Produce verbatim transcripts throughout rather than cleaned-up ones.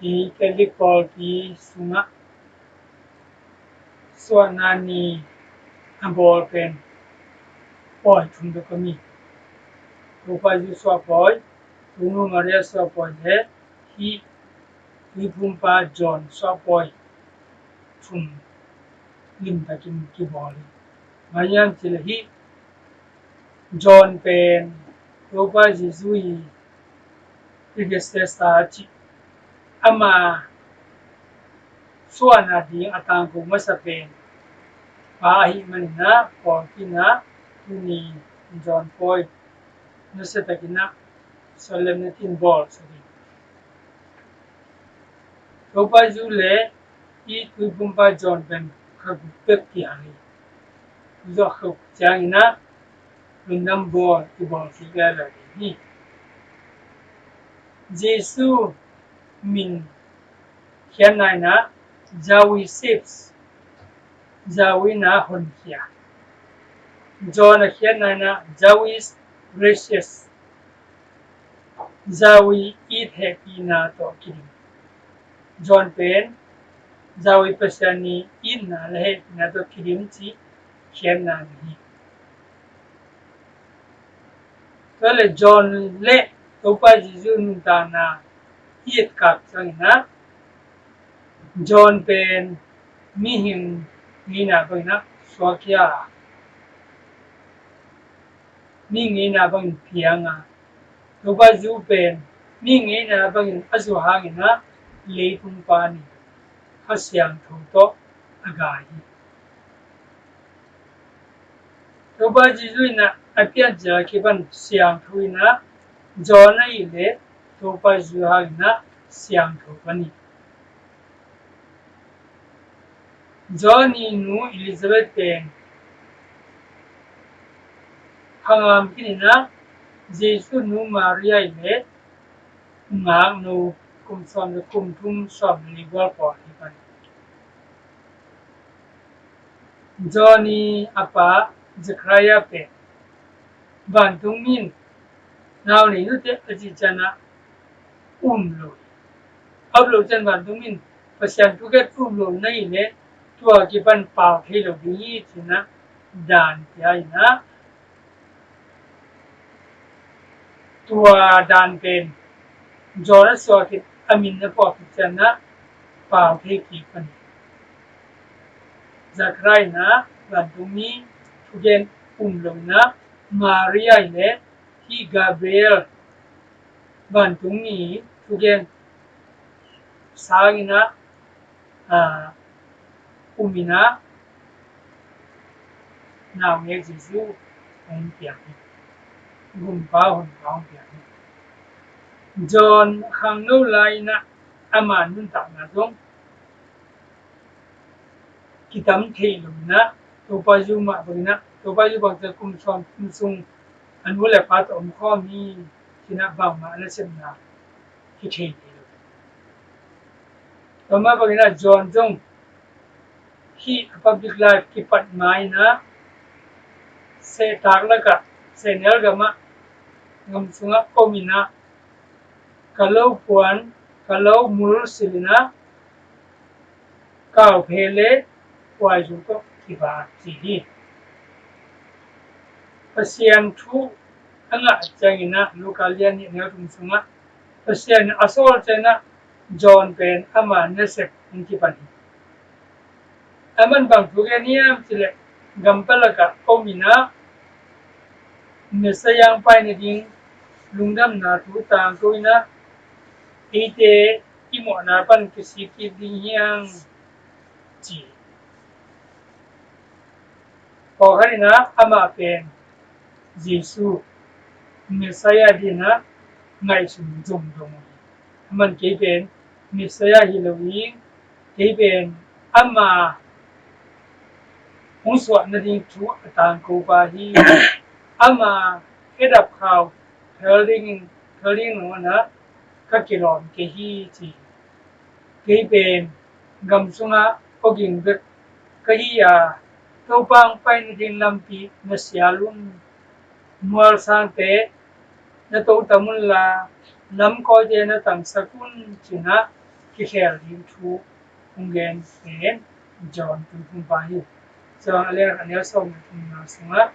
Hih Catholic pawlpi sungah suahna ni a bawl pen pawi thum bek om hi. Topa Jesu suahpawi, Tonu Maria suahpawi le hih Tuiphumpa John suahpawi thum limtakin kibawl hi. Bang hang hiam cih leh hih John pen Topa Jesu i predecessor cih, ama suahna ding a tangko masa pen pa ahih manin ah, pawlpi in ah tuni John pawi nasia takin ah sawlem na tin bawl sa ding. Topa Jesu le hih Tuiphumpa John pen kha guk bek kihal hi. Tua zawh kha guk ciangin ah lungdam bawl i bawl kik lala ding hi. Jesu min khiatna in ah Yahweh saves, Yahweh in ah honkhia. John a khiatna in ah Yahweh gracious, Yahweh it hehpihna tawh kidim. John pen Yahweh Pasian i itna le hehpihna tawh kidim cih khiatna hi. Tua le John le Topa Jesu nuntakna i etkak ciangin ah John pen mihing ngeina bangin ah suak hi a, mihing ngeina bangin piang a, Topa Jesu pen mihing ngeina bangin a zuak hangin ah leitung pan in Kha Siangtho tawh a gai hi. Topa Jesu in ah a piancil a kipan siangtho in ah, John ahih leh Topa Jesu hangin ah siangtho pan hi. John i nu Elizabeth pen kha ngam khin in ah, Jesu nu Maria ahih leh ngaknu kum sawm le kum thum sawm le li gual pawl hi pan hi. John i a pa Zechariah pen vantungmi in nau nei nute a cih ciangin ah um lo hi. A um lo ciang vantungmi in Pasian thugen um lo na hih leh tua kipan pau thei lo ding hi ci-in ah dan pia in ah, tua dan pen John a suak khit, a min a phuak khit ciangin ah pau thei kik pan hi. Zechariah in ah vantungmi thugen um lo in ah, Maria ahih leh hih Gabriel vantungmi thugen sangin ah, aa, um in ah, naungek Jesu hong piang hi. Gumpa Honpa hong piang hi. John khangno lai in ah ama nuntakna zong kitam thei lo in ah, Topa Jesu mah bangin ah, Topa Jesu bangci kum sawm kum sung a nu le pa tawh om khawm hi ci-in ah bangmah a nasepna kithei thei lo. Tua mah bangin ah John zong hih a public life kipat ma-in ah sehtak lakah, sehnel gamah, gam sungah om in ah, ka lo puan, ka lo mul silh in ah, kauphe le kuaizu tawh kibat ci hi. Pasian thu a ngah ciangin ah, Luka lian nih neu thum sungah Pasian a sawl ciangin ah John pen ama nasep in kipan hi. Aman bang thu gen hiam cih leh, gam palakah om in ah, Messiah hong pai nading lungdamna thu tangko in ah, eite i mawhna pan kisik kik ding hi hang ci. Pawlkhat in ah amah pen Jesu Messiah dingin ah ngaihsun zongzong uh hi. Aman kei pen Messiah hi lo hi, kei pen ama hong suah nading thu a tangko pa hi, ama khedap khau phel dingin, phel ding nangawn ah ka kilawm kei hi ci. Kei pen gam sungah awging bek ka hi a, Topa hong pai nading lampi na sial un. Mualsangte na totam unla, lamkawite na tangsak un ci-in ah kikhel ding thu hong gen pen John tuiphumpa hi. John a lian khat a neu sawm le thumna sungah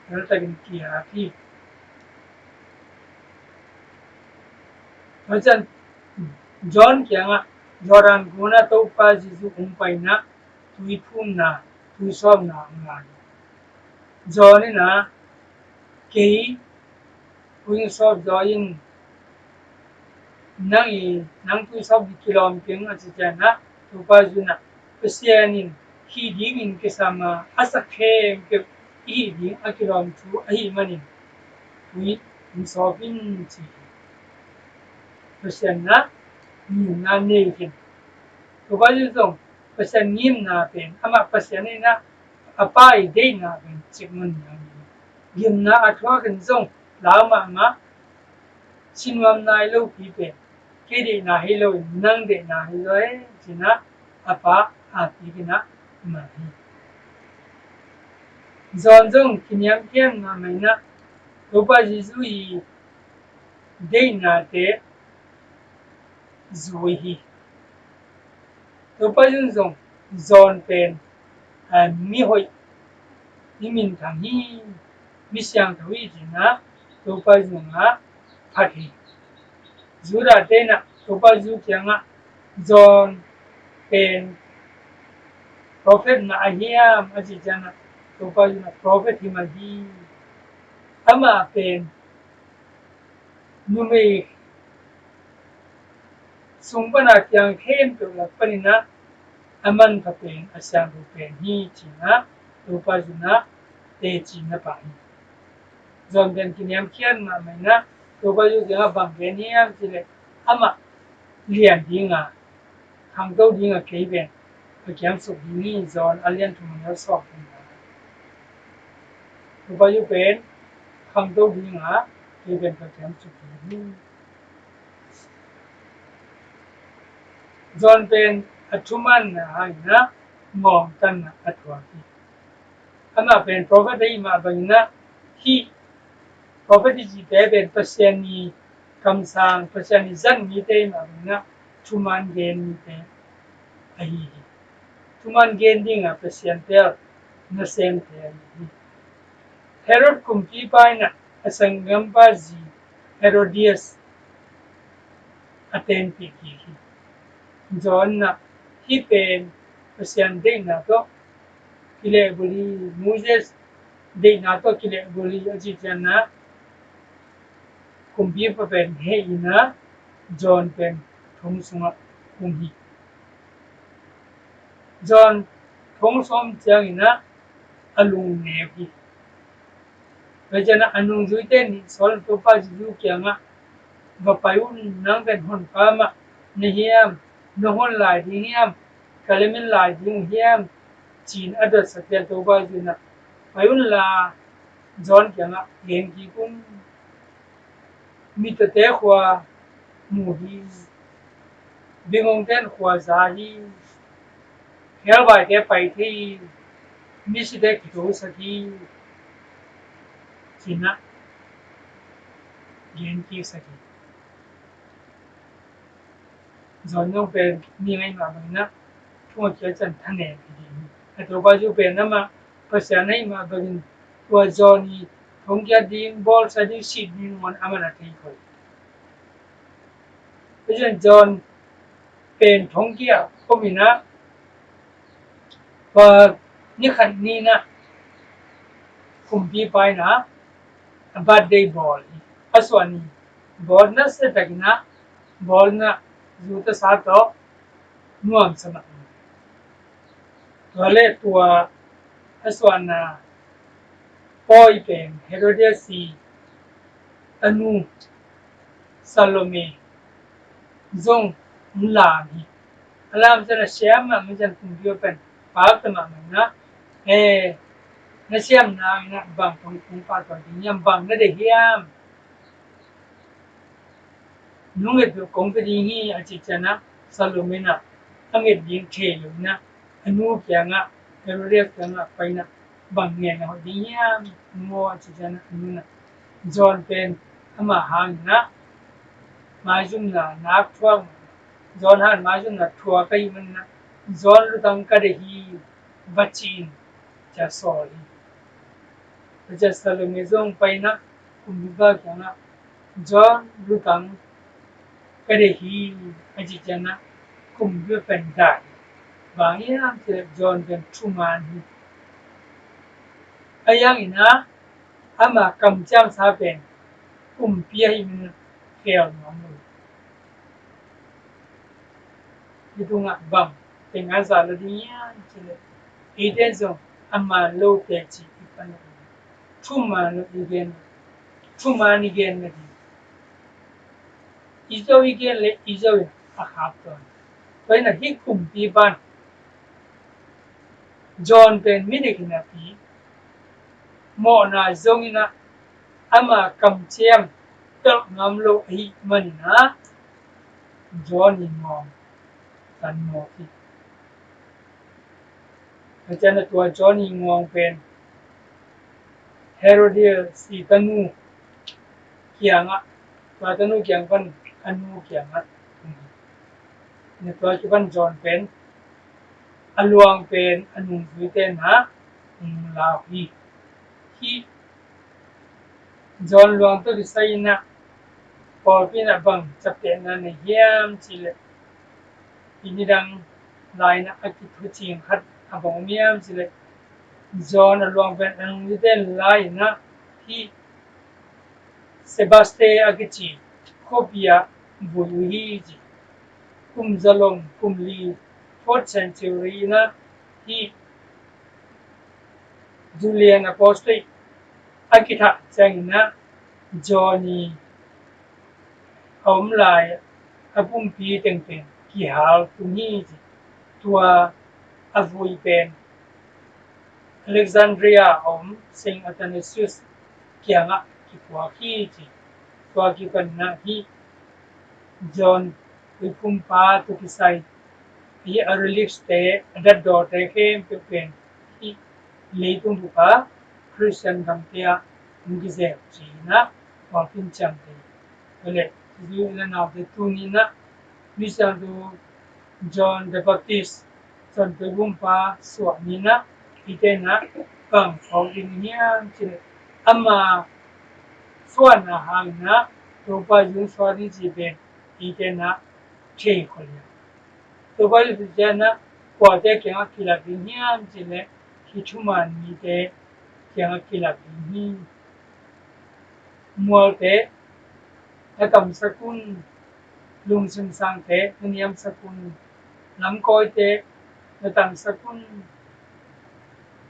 teltakin kiat hi. Tua ciang John kiangah Jordan gunah Topa Jesuh hong paina tuiphumna, tuisawpna hong ngai hi. John in ah, kei tuisawp zaw in, nang i, nang tuisawp ding kilawm keng a ci ciangin ah, Topa Jesuh in ah, Pasian in hih dingin kisam a, a sak khempeuh i hih ding a kilawm thu ahih manin tui in sawp in ci hi. Pasian in ah ngimna nei khin. Topa Jesuh zong Pasian ngimna pen, amah Pasian in ah, a Pa i deihna pen cik man niang hi. Gimna a thuak in zong lau mahmah, si nuam nai lopi pen, kei deihna hi loin nang deihna hi zaw e ci-in ah, a Pa a kik in ah man hi. John zong kiniamkhiat mahmah in ah, Topa Jesuh i deihnate zui hi. Topa Jesuh zong John pen, a, mi hoih, mi minthang hi, mi siangtho hi ci-in ah Topa Jesuh zong ah phat hi. Judah te in ah Topa Jesuh kiangah John pen prophet mah a hiam a ci ciangin ah, Topa Jesuh in ah prophet hi mah hi. Amah pen numei sung pan a kiang khempeuh lak panin ah a manpha pen, a siangtho pen hi ci-in ah Topa Jesuh in ah teci na pah hi. John pen kiniamkhiat mahmah in ah, Topa Jesuh kiangah bang gen hiam cih leh, amah lian ding a, khangto ding a kei pen ka kiam suk ding hi. John a lian thum a neu sawm le thumna. Topa Jesuh pen khangto ding a, kei pen ka kiam suk ding hi. John pen a thumanna hangin ah ngawngtanna a thuak hi. Amah pen prophet ahih mah bangin ah, hih prophet i cihte pen Pasian i kamsang, Pasian i zat mite ahih mah bangin ah, thuman gen mite ahi hi. Thuman gen ding a Pasian tel nasemte ahi hi. Herod kumpipa in ah a sanggampa zi Herodias a tenpih kik hi. John in ah hih pen Pasian deihna tawh kilehbulh hi, Moses deihna tawh kilehbulh hi a ci ciangin ah, kumpipa pen heh in ah John pen thong sungah hong hi. John thong sungah om ciangin ah a lung neu hi. Tua ciangin ah a nungzuite nih sawl in Topa Jesuh kiangah, va pai un, nang pen Honpa mah na hiam, na hon lai ding hiam, ka lem in lai ding uh hiam, ci-in a dotsak ciang Topa Jesuh in ah, pai unla, John kiangah gen kik un. Mittawte khua mu hi, bingungte in khua za hi, khelvaite pai thei hi, misite kithosak hi, ci-in ah gen kiksak hi. John zong pen mi ngaih mah bangin ah, thu a kiat ciang thanem hi ding hi. A Topa Jesuh pen amah Pasian ahih mah bangin, tua John i thongkiat ding, bawlsa ding, sit ding nangawn amah in a thei khol. Tua ciang John pen thongkiat ah om in ah, tua ni khat ni-in ah kumpipa in ah a birthday bawl hi. A suah ni bawl nasia takin ah, bawl in ah zu tasa tawh nuamsa mahmah. Tua leh tua a suahna pawi pen Herodias i a nu Salome zong hong lam hi. A lam ciang a siam mahmah ciang kumpipa pen pakta mahmah in ah, eh, na siam nang in ah bang kong, kong pahtawi ding hiam, bang na deih hiam? Nunget peuh kong pia ding hi a cih ciangin ah, Salome in ah a nget ding thei lo in ah, a nu kiangah, Herodias kiangah pai in ah, bang ngen a hoih ding hiam, nu aw a cih ciangin ah, a nu in ah, John pen amah hangin ah maizumna nak thuak mah, John han mai zong na thuak ahih manin ah, John lutang ka deih hi, va ci-in ci-a sawl hi. Tua ciang Salome zong pai-in ah kumpipa kiangah, John lutang ka deih hi, a cih ciangin ah kumpipa pen dai hi. Bang hiam cih leh John pen thuman hi. Ahi hangin ah ama kamciamsa pen kumpi ahih manin ah khel nuam lo. Hih tungah bang teng a za lo ding hiam cih leh, eite zong ama lo teci i pan lo, thuman lo i gen lo, thuman i gen lo ding. I zo i gen leh i zo in a khak tuan. Tua in ah hih kumpipa in John pen mi dik hi napi, mawhna zong in ah ama kamciam pelh ngam lo ahih manin ah John i ngawng tan mawk hi. Tua ciang ah tua John i ngawng pen Herodias i tanu kiangah, tua tanu kiang pan a nu kiangah, na tua kipan John pen a luang pen a nungzuite in ah hong la uh hi. Hih John luang tawh kisai in ah pawlpi in ah bang ciaptehna nei hiam cih leh, hih nidang lai in ah a kithucing khat a bang om hiam cih leh, John a luang pen a nungzuite in la in ah hih Sebaste a kici khuapi ah vui uh hi ci. Kum zalom, kum li, fourth century in ah hih Julian Apostate a kithah ciangin ah John i a om lai a pumpi tengteng kihal tung hi ci. Tua a vui pen Alexandria a om Saint Athanasius kiangah kipuak hi ci. Tua kipan in ah hih John tuiphumpa tawh kisai, hih a relics te, a datdawte khempeuh pen hih leitung bup a Khristian gamte ah hong kizel ci-in ah pawlpi in ciamteh. Tua leh, i u i naute, tuni in ah Misiangtho John the Baptist, John tuiphumpa suah ni in ah eite in ah bang phawk ding hiam cih leh, ama suahna hangin ah Topa Jesu suah ding cih pen eite in ah thei khol hi. Topa Jesu suah ciangin ah kuate kiangah kilak ding hiam cih leh, hih thuman mite kiangah kilak ding hi. Mualte na tamsak un, lungsim sangte na niamsak un, lamkawite na tamsak un,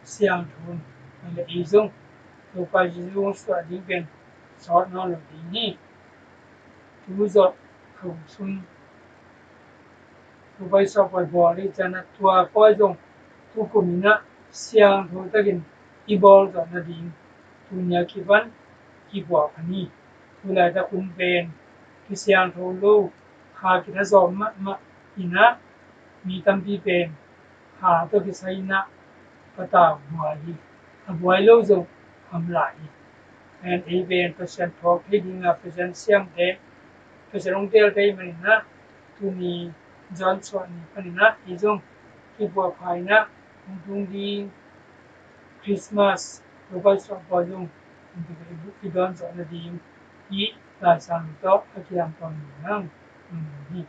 siangtho un. Tua leh ei zong Topa Jesu suah ding pen sawt nawn lo ding hi. Tu zawh kha sung Topa Jesu suah pawi bawl ding ciangin ah tua pawi zong tukum in ah siangtho takin i bawl zawh nading tuni a kipan kipuak pah ni. Tu laitak hun pen kisiangtho lo, kha kitha zawm mahmah in ah mi tampi pen kha tawh kisai in ah patau buai hi. A buai lo zong om lai hi. En ei pen Pasian phawk thei ding a Pasian siamte, Pasian hong teelte ahih manin ah tuni John suah ni panin ah ei zong kipuak pha in ah hong tung ding Christmas, Topa Jesu suah pawi zong hong tung ding, i dawn zawh nading hih Lai Siangtho tawh a kilam tuan ni hang. Amen hi.